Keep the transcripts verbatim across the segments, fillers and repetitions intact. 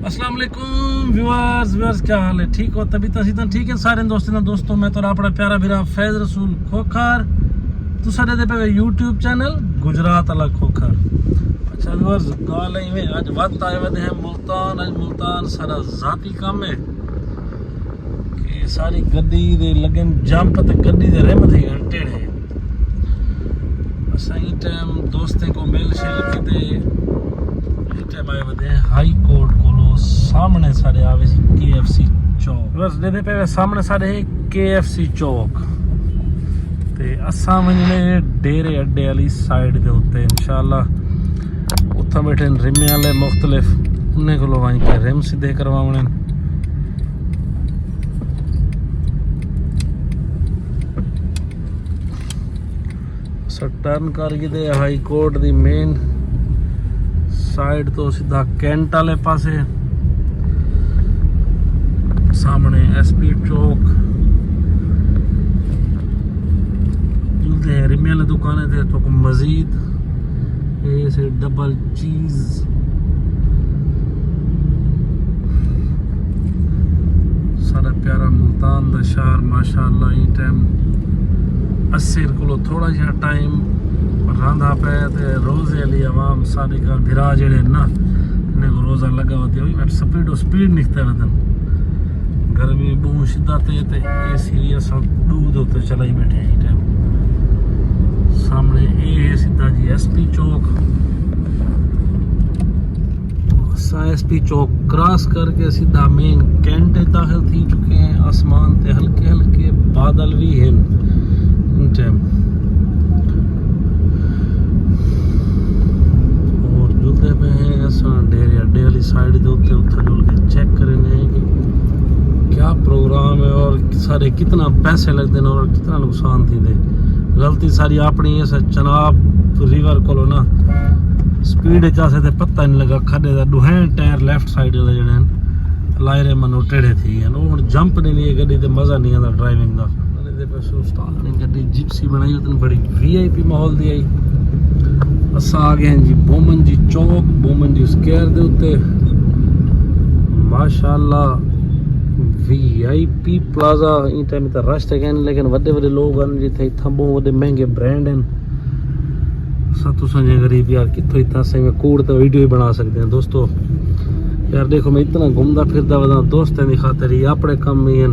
السلام علیکم ویورز۔ ویورز، کیا حال ہے؟ ٹھیک ہو؟ طبیعت اسی تاں ٹھیک ہے سارے دوستوں دا؟ دوستو، میں تہاݙا اپݨا پیارا بھرا فیض رسول کھوکھر، تساں ݙیہدے پئے یوٹیوب چینل گجرات والا کھوکھر۔ اچھا ویورز، ڳالھ ہے ایویں، اڄ وت آئے ودے ہیں ملتان۔ اڄ ملتان ساݙا ذاتی کم ہے کہ ساری گݙی دے لڳن جمپ تے گݙی دے رم تھی ڳئن ٹیڑھے۔ اساں ایں ٹائم دوستیں کوں مل شل کیتے ایں ٹائم آئے ودے ہیں ہائی کورٹ کولو۔ سامݨے ساݙے آوے سی کے ایف سی چوک۔ بس ݙیہدے پئے وے، سامݨے ساݙے ہے کے ایف سی چوک۔ تے اساں ونڄݨے ڈیرے اڈے والی سائیڈ دے اُتے انشاءاللہ۔ اتھاں ٻیٹھے ہن رمے والے مختلف، انہیں کولوں ونڄ کے رم سدھے کرواوݨے ہن۔ اساں ٹرن کر گھدے ہائی کورٹ دی مین سائیڈ توں سدھا کینٹ والے پاسے، سامݨے ایس پی چوک۔ جلدے ہیں رمے والے دکانے تے، تہاکوں مزید اے سے ڈبل چیز۔ ساݙا پیارا ملتان دا شہر ماشاءاللہ ایں ٹائم اسیر کولو تھوڑا جہا ٹائم رہندا پئے تے روزے والی عوام ساݙے گھر بھرا جڑے نا، انہیں کو روزہ لگا ہوتی ہے، میں سپیڈ و سپیڈ نکتے ودن۔ گرمی بہت شدت ہے تے اے سی وی اساں ݙو دے اُتے چلائی ٻیٹھے ہیں ایں ٹائم۔ سامݨے اے ہے سدھا جی ایس پی چوک۔ اساں ایس پی چوک کراس کر کے سدھا مین کینٹ اچ داخل تھی چکے ہیں۔ آسمان تے ہلکے ہلکے بادل وی ہن ایں ٹائم۔ اور جلدے پئے ہیں اساں ڈیرے اڈے والی سائیڈ دے اُتے، اتھاں جل کے چیک کریندے ہیں کہ کیا پروگرام ہے اور سارے کتنا پیسے لڳدے نے اور کتنا نقصان تھیندے۔ غلطی ساری اپݨی ہے، اساں چناب ریور کولو نا سپیڈ اچ آسے تے پتہ نہیں لڳا، کھݙے دا ݙوہیں ٹائر لیفٹ سائیڈ والے جڑے ہیں لائرے منو ٹیڑھے تھی ڳئے۔ او ہݨ جمپ ݙیندی ہے گݙی تے مزہ نہیں آندا ڈرائیونگ دا۔ دے پئے سو استاد نے گݙی جپسی بݨائی، اتنے بڑی وی آئی پی ماحول دی آئی۔ اساں آ ڳئے ہیں جی بومن جی چوک، بومن جی اسکوائر دے اُتے۔ ماشاءاللہ وی آئی پی پلازہ، ایں ٹائم تے رش تے کائنی، لیکن وݙے وݙے لوگ ہن جتھے، اتھاں ٻہوں وݙے مہنگے برانڈ ہن۔ اساں تساں جیہے غریب یار کتھوں اتھاں سئیں میں کوڑ تے ویڈیو ہی بݨا سڳدے ہیں دوستو۔ یار ݙیکھو میں اتنا گھمدا پھردا وداں دوستیں دی خاطر ہی، اپݨے کم ہی ہن،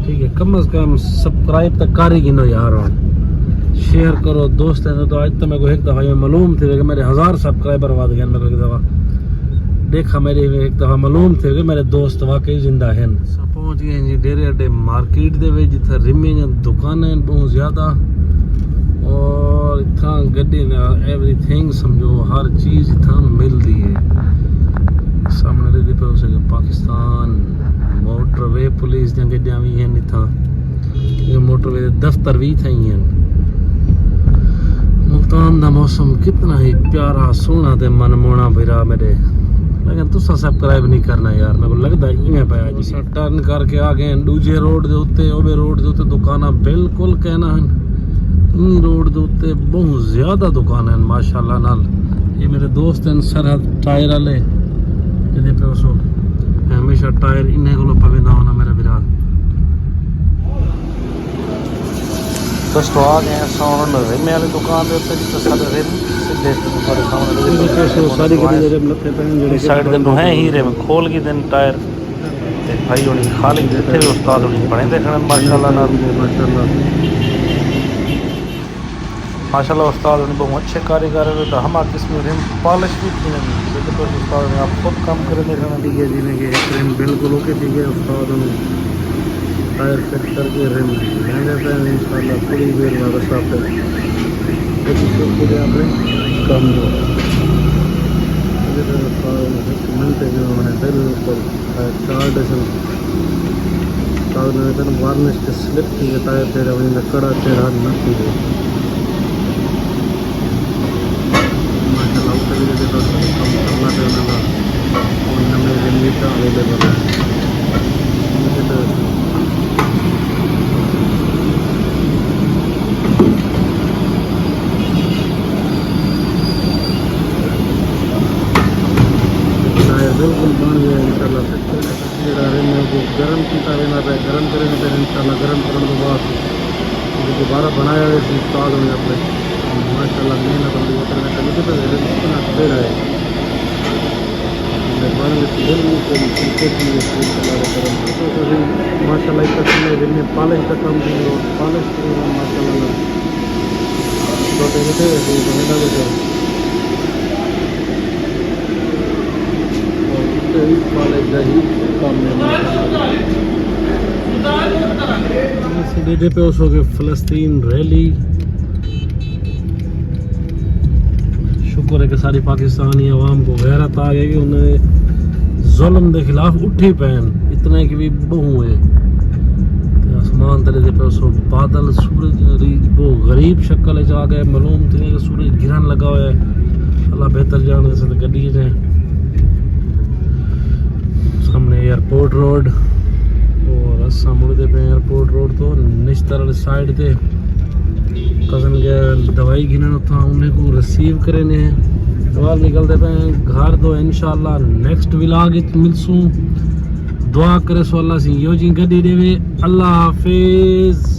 ٹھیک ہے، کم از کم سبسکرائب تاں کر ہی گھنو یار، ہݨ شیئر کرو دوستیں دے۔ تو اڄ تاں میکوں ہک دفعہ ایویں معلوم تھی کہ میݙے ہزار سبسکرائبر ودھ ڳئے، میکوں ہک دفعہ ݙیکھا، میݙے ایویں ہک دفعہ معلوم تھی کہ میݙے دوست واقعی زندہ ہن۔ اساں پہنچ ڳئے ہیں جی ڈیرے اڈے مارکیٹ دے وچ، جتھاں رمے دیاں دکاناں ہن ٻہوں زیادہ، اور اتھاں گݙی نال ایوری تھنگ سمجھو، ہر چیز اتھاں ملدی ہے۔ سامݨے ݙیہدے پئے ہوسے کہ پاکستان موٹر وے پولیس دیاں گݙیاں وی ہن اتھاں۔ اے موٹر وے دے دفتر وی اتھاں ہی ہن۔ ملتان دا موسم کتنا ہی پیارا، سوہݨا تے من موہݨا بھرا میݙے، لیکن تساں سبسکرائب نہیں کرنا یار، میکوں لڳدا ایویں پیا جی۔ اساں ٹرن کر کے آ ڳئے ہیں ݙوجھے روڈ دے اُتے، اوٻے روڈ دے اُتے دکاناں بالکل کائنی ہن۔ ایں روڈ دے اُتے ٻہوں زیادہ دکاناں ہن ماشاءاللہ نال۔ اے میݙے دوست ہن سرحد ٹائر والے، ݙیہدے پئے ہوسو، میں ہمیشہ ٹائر انہیں کولوں پویندا ہونا میرا بھرا۔ دوستو آ ڳئے ہیں اساں ہݨ رمے والی دکان دے اُتے، جتھاں سارے رم سدھے تھے، تہاݙے سامݨے ݙیہدے پئے ہوسو، ساری گݙی دے رم لتھے پئے ہن جڑے سائیڈ دے ݙوہیں ہی رم کھول گھدے ہن ٹائر۔ تے بھائی ہوݨی خالق جتھے وی استاد ہوݨی بݨیندے کھڑن ماشاءاللہ نال۔ ماشاءاللہ۔ ماشاءاللہ استاد ہوݨی ٻہوں اچھے کاریگر ہن، تے ہما قسم رم پالش وی تھیندن، لیکن بس استاد ہوݨی آپ خود کم کریندے کھڑن۔ ٹھیک ہے، جیویں کہ ہک رم بالکل اوکے تھی ڳئے، استاد ہوݨی ٹائر فٹ کر کے رم لیندے پئے ہن، انشاءاللہ تھوڑی دیر بعد اساں پھر اچھی شروع کریندے اپݨے کم نوں۔ اڄ تاں استاد ہوݨی ہک منٹ جو ہوݨے بالکل ٹائر چارج ہن۔ تاں انہاں نے تاں وارنش تے سلپ تھی ڳئے، ٹائر تیݙا ونڄ کڑا تیݙا نہ تھی ڳئے۔ ماشاءاللہ، اُتے وی ݙیکھو کم کرنا پئے انہاں دا۔ ہݨ نویں رم وی تاں اویلیبل ہن۔ ٹائر بالکل بݨ انشاءاللہ سکھر جیڑھا ہے میں کو گرم کیتا ویندا پیا، گرم کرے پھر انشاءاللہ گرم کرن دے بعد دوبارہ بنایا ہوئے سی استاد نے اپنے۔ ماشاءاللہ محنت ہوندی ہے، کرنا چاہیے تو پھر اتنا کھیڑا ہے۔ مہربانی ہوئی سی، دل نہیں کوئی کوشش نہیں ہے، انشاءاللہ کرم۔ تو ماشاءاللہ اس کا پالش کا کام بھی ہو، پالش بھی ہو، ماشاءاللہ۔ چھوٹے چھوٹے وہ بنے لگے تھے۔ سیدھے پہ اس وقت فلسطین ریلی۔ شکر ہے کہ ساری پاکستانی عوام کو غیرت آ گئی کہ انہیں ظلم دے خلاف اٹھی پین، اتنے کی بھی بہو ہے۔ تے آسمان تلے دے پہ سو بادل، سورج ری بہو غریب شکل وچ آ گئے، معلوم تھی کہ سورج گرن لگا ہوا ہے۔ اللہ بہتر جان دے ساتھ گڈی نے۔ سامنے ایئرپورٹ روڈ، اور اساں مڑدے پئے ایئرپورٹ روڈ تو نشتر والے سائیڈ تے۔ کزن گئے دوائی گھنن اتھاں، انہیں کو ریسیو کرے نے۔ دعا نکلدے پئے گھر دو، انشاءاللہ نیکسٹ ولاگ وچ ملسوں۔ دعا کرے سو اللہ سی یو جی گڈی ڈیوے۔ اللہ حافظ۔